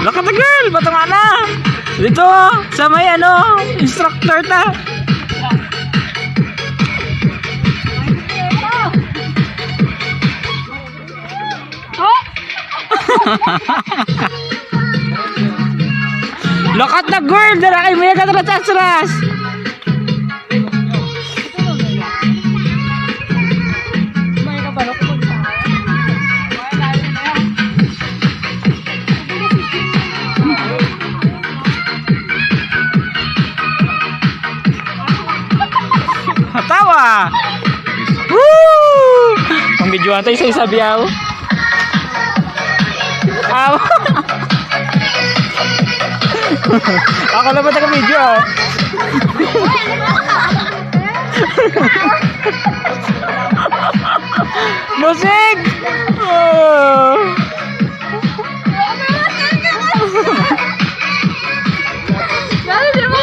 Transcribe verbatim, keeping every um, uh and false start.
Lakat na, girl! Bato nga na! Dito, sa may ano, instructor ta. Lakat na, girl! Dara kay Mia ka, atras, atras! Tawa! Woo! Ang video natin sa isa biyaw. Aw. Ako na ba taga-video, ah? Musik! Oh. Dali, di mo